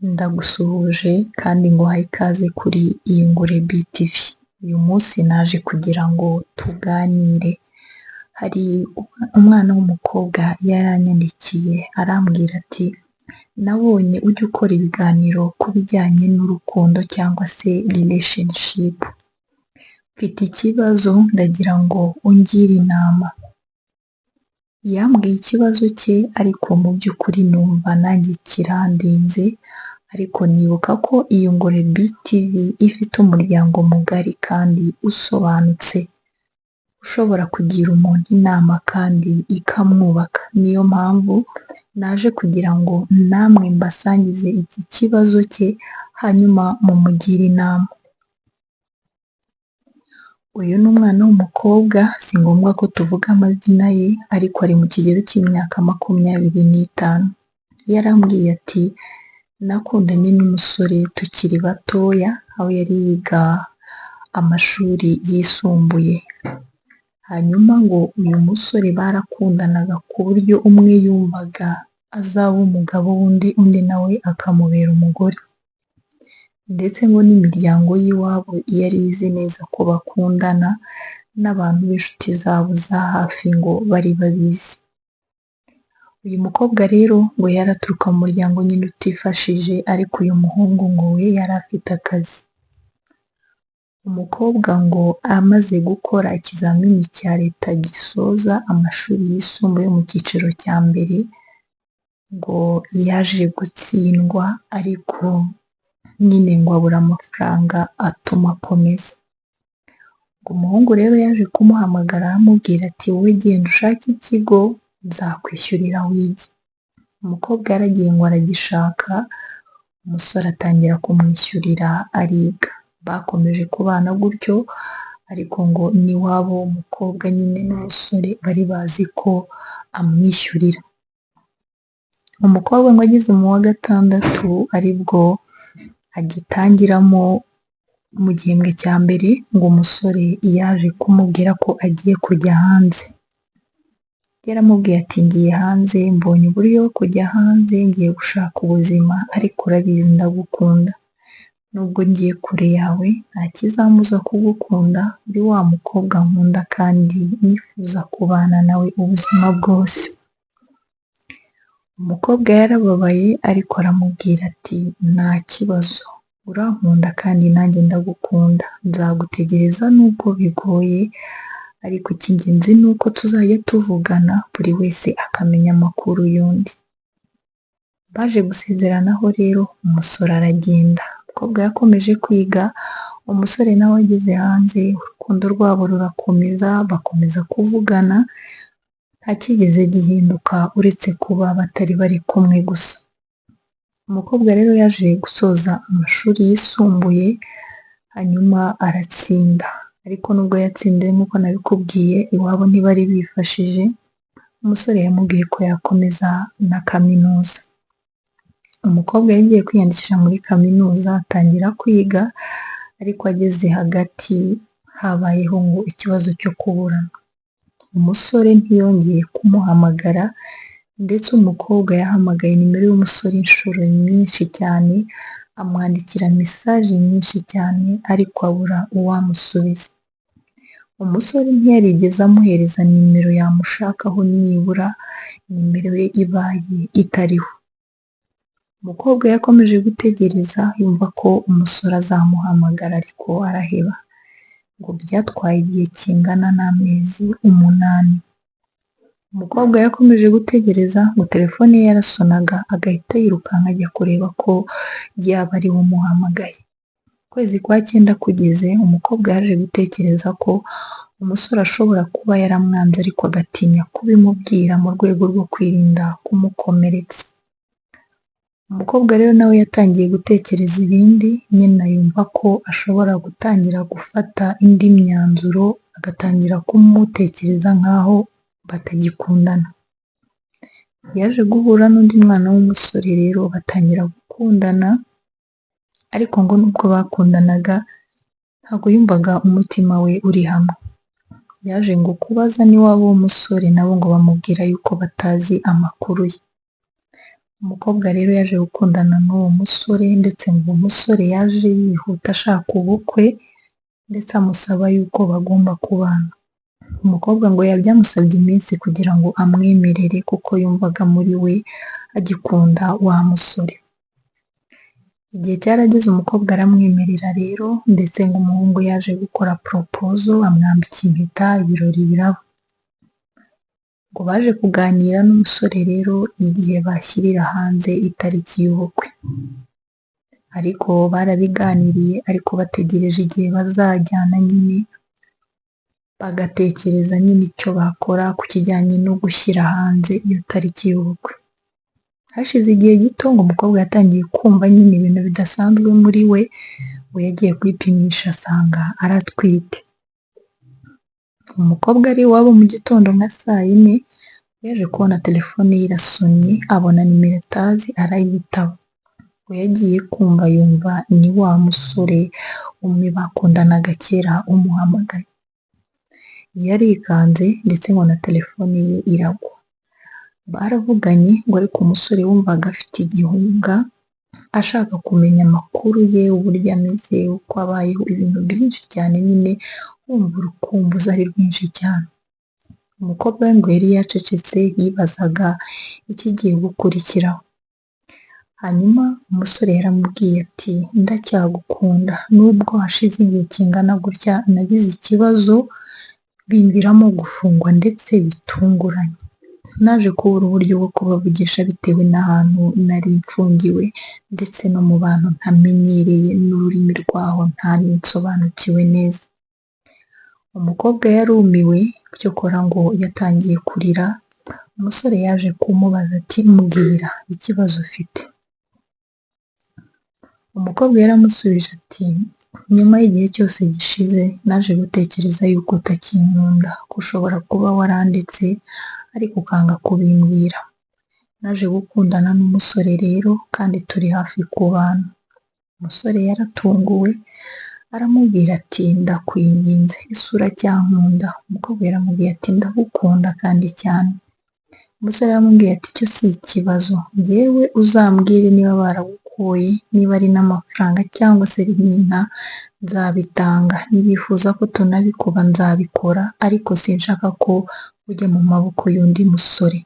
Ndagusuhuje kandi nguhaye ikaze kuri Iyungure BTV. Uyu munsi naje kugira ngo tuganire. Hari umwana w'umukobwa yaranyandikiye arambwira ati nabonye ujya ukora ibiganiro ku bijyanye n'urukundo cyangwa se relationship. Mfite ikibazo ndagira ngo ungire inama. Yambwiye ikibazo cye ariko mu by'ukuri numva nanjye kirandenze, ariko nibuka ko Iyungure BTV ifite umuryango mugari kandi usobanutse, ushobora kugira umuntu inama kandi ikamwubaka. Niyo mpamvu naje kugira ngo namwe mbasangize iki kibazo cye, hanyuma mumugire inama. Uyu ni umwana w'umukobwa, si ngombwa ko tuvuga amazina ye, ariko ari mu kigero cy'imyaka 25. Yarambwiye ati nakundanye n'umusore tukiri batoya, aho yari yiga amashuri yisumbuye. Hanyuma ngo uyu musore barakundanaga ku buryo umwe yumvaga azaba umugabo w'undi, undi nawe akamubera umugore. Ndetse ngo n'imiryango y'iwabo yari izi neza ko bakundana, n'abantu b'inshuti zabo za hafi ngo bari babizi. Uyu mukobwa rero ngo yari aturuka mu muryango nyine utifashije, ariko uyu muhungu ngo we yari afite akazi. Umukobwa ngo amaze gukora ikizamini cya leta gisoza amashuri yisumbuye mu cyiciro cya mbere, ngo yaje gutsindwa ariko nyine ngo abura amafaranga atuma akomeza. Ngo umuhungu rero yaje kumuhamagara aramubwira ati wowe genda ushake ikigo nzakwishyurira wige. Umukobwa yaragiye ngo aragishaka, umusore atangira kumwishyurira ariga. Bakomeje kubana gutyo, ariko ngo n'iwabo w'umukobwa nyine n'umusore bari bazi ko amwishyurira. Umukobwa ngo ageze mu wa gatandatu aribwo agitangiramo mu gihembwe cya mbere, ngo umusore yaje kumubwira ko agiye kujya hanze. Yaramubwiye ati ngiye hanze, mbonye uburyo bwo kujya hanze, ngiye gushaka ubuzima, ariko urabizi ndagukunda. Nubwo ngiye kure yawe nta kizambuza kugukunda, uri wa mukobwa nkunda kandi nifuza kubana nawe ubuzima bwose. Umukobwa yarababaye ariko aramubwira ati nta kibazo, urankunda kandi nanjye ndagukunda, nzagutegereza nubwo bigoye, ariko icy'ingenzi ni uko tuzajya tuvugana buri wese akamenya amakuru y'undi. Baje gusezeranaho rero umusore aragenda. Umukobwa yakomeje kwiga, umusore nawe ageze hanze urukundo rwabo rurakomeza, bakomeza kuvugana, nta cyigeze gihinduka uretse kuba batari bari kumwe gusa. Umukobwa rero yaje gusoza amashuri yisumbuye, hanyuma aratsinda. Ariko nubwo yatsinze nk'uko nabikubwiye, iwabo ntibari bifashije, umusore yamubwiye ko yakomeza na kaminuza. Umukobwa yagiye kwiyandikisha muri kaminuza atangira kwiga, ariko ageze hagati habayeho ngo ikibazo cyo kuburana. Umusore ntiyongeye kumuhamagara, ndetse umukobwa yahamagaye nimero y'umusore inshuro nyinshi cyane, amwandikira mesaje nyinshi cyane, ariko abura uwamusubiza. Umusore ntiyarigeze amuhereza nimero yamushakaho nibura nimero ye ibaye itariho. Umukobwa yakomeje gutegereza yumva ko umusore azamuhamagara ariko araheba. Ngo byatwaye igihe kingana n'amezi 8. Umukobwa yakomeje gutegereza ngo telefone ye yarasonaga agahita yirukanka ajya kureba ko yaba ari we umuhamagaye. Ukwezi kwa cyenda kugeze, umukobwa yaje gutekereza ko umusore ashobora kuba yaramwanze ariko agatinya kubimubwira mu rwego rwo kwirinda kumukomeretsa. Umukobwa rero nawe yatangiye gutekereza ibindi, nyine yumva ko ashobora gutangira gufata indi myanzuro, agatangira kumutekereza nk'aho batagikundana. Yaje guhura n'undi mwana w'umusore rero batangira gukundana, ariko ngo nubwo bakundanaga ntabwo yumvaga umutima we uri hamwe. Yaje ngo kubaza n'iwabo w'umusore nabo ngo bamubwira yuko batazi amakuru ye. Umukobwa rero yaje gukundana n'uwo musore ndetse ngo uwo musore yaje yihuta ashaka ubukwe ndetse amusaba yuko bagomba kubana. Umukobwa ngo byamusabye iminsi kugira ngo amwemerere kuko yumvaga muri we agikunda wa musore. Igihe cyarageze umukobwa aramwemerera rero ndetse ngo umuhungu yaje gukora proposal amwambika impeta ibirori biraba. Ngo baje kuganira n'umusore rero igihe bashyirira hanze itariki y'ubukwe. Ariko barabiganiriye ariko bategereje igihe bazajyana nyine bagatekereza nyine icyo bakora ku kijyanye no gushyira hanze iyo tariki y'ubukwe. Hashize igihe gito ngo umukobwa yatangiye kumva nyine ibintu bidasanzwe muri we, ngo yagiye kwipimisha asanga aratwite. Umukobwa ari iwabo mu gitondo nka saa yine, yaje kubona telefone ye irasonnye abona nimero atazi arayitaba. Ngo yagiye kumva yumva ni wa musore umwe bakundanaga kera umuhamagaye. Yarikanze ndetse ngo na telefone ye iragwa. Baravuganye ngo ariko umusore wumvaga afite igihunga, ashaka kumenya amakuru ye, uburyo ameze, uko abayeho, ibintu byinshi cyane nyine wumva urukumbuzi ari rwinshi cyane. Umukobwa we ngo yari yacecetse yibazaga ikigiye gukurikiraho. Hanyuma umusore yaramubwiye ati ndacyagukunda nubwo hashize igihe kingana gutya nagize ikibazo bimviramo gufungwa ndetse bitunguranye. Naje kubura uburyo bwo kubavugisha bitewe n'ahantu nari mfungiwe ndetse no mu bantu ntamenyereye n'ururimi rwaho ntari nsobanukiwe neza. Umukobwa yarumiwe cyokora ngo yatangiye kurira, umusore yaje kumubaza ati mbwira ikibazo ufite. Umukobwa yaramusubije ati nyuma y'igihe cyose gishize naje gutekereza yuko utakinkunda, ko ushobora kuba warandetse ariko ukanga kubimbwira. Naje gukundana n'umusore rero kandi turi hafi kubana. Umusore yaratunguwe aramubwira ati ndakwinginze ese uracyankunda? Umukobwa yaramubwiye ati ndagukunda kandi cyane. Umusore yaramubwiye ati icyo si ikibazo, njyewe uzambwire niba baragukoye, niba ari n'amafaranga cyangwa se ari n'inka nzabitanga, nibifuza ko tunabikuba nzabikora ariko sinshaka ko ujya mu maboko y'undi musore.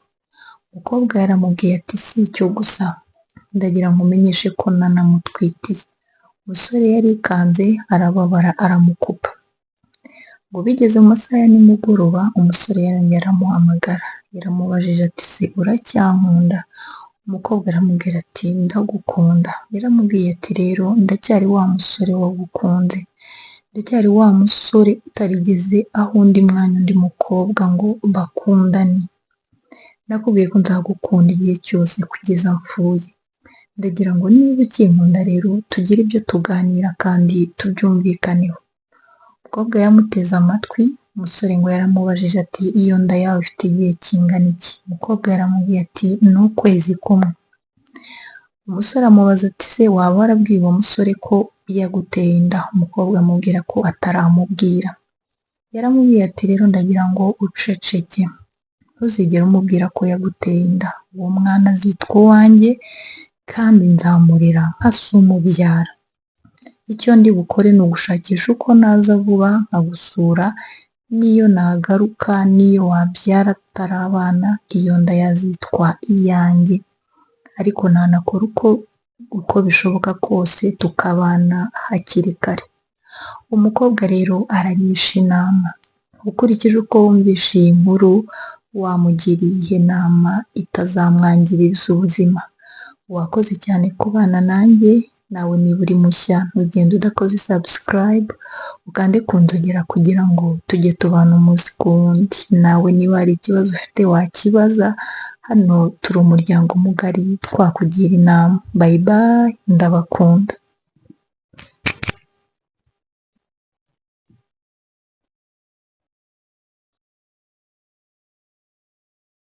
Umukobwa yaramubwiye ati si icyo gusa, ndagira ngo umenyeshe ko nanamutwitiye. Umusore yarikanze arababara aramukupa. Ngo bigeze mu masaha ya nimugoroba umusore yarongeye aramuhamagara, yaramubajije ati se uracyankunda? Umukobwa aramubwira ati ndagukunda. Yaramubwiye ati rero ndacyari wa musore wagukunze, ndacyari wa musore utarigeze aho undi mwanya undi mukobwa ngo bakundane. Nakubwiye ko nzagukunda igihe cyose kugeza mpfuye. Ndagira ngo niba ukinkunda rero tugire ibyo tuganira kandi tubyumvikaneho. Umukobwa yamuteze amatwi, umusore ngo yaramubajije ati iyo nda yawe ifite igihe kingana iki? Umukobwa yaramubwiye ati ni ukwezi kumwe. Umusore amubaza ati se waba warabwiye uwo musore ko yaguteye inda? Umukobwa amubwira ko ataramubwira. Yaramubwiye ati rero ndagira ngo uceceke, ntuzigere umubwira ko yaguteye inda, uwo mwana azitwa uwanjye kandi nzamurera nka se umubyara. Icyo ndi bukore ni ugushakisha uko naza vuba nkagusura, n'iyo nagaruka n'iyo wabyara tutari abana, iyo nda yazitwa iyanjye. Ariko nanakora uko bishoboka kose tukabana hakiri kare. Umukobwa rero aragisha inama. Ukurikije uko wumvishe iyi nkuru, wamugiriye iyihe nama itazamwangiriza ubuzima? Wakoze cyane kubana nanjye, nawe niba uri mushya ntugende udakoze subscribe, ukande ku nzogera kugira ngo tujye tubana umunsi ku wundi. Nawe niba hari ikibazo ufite wakibaza, hano turi umuryango mugari twakugira inama. Bye bye, ndabakunda.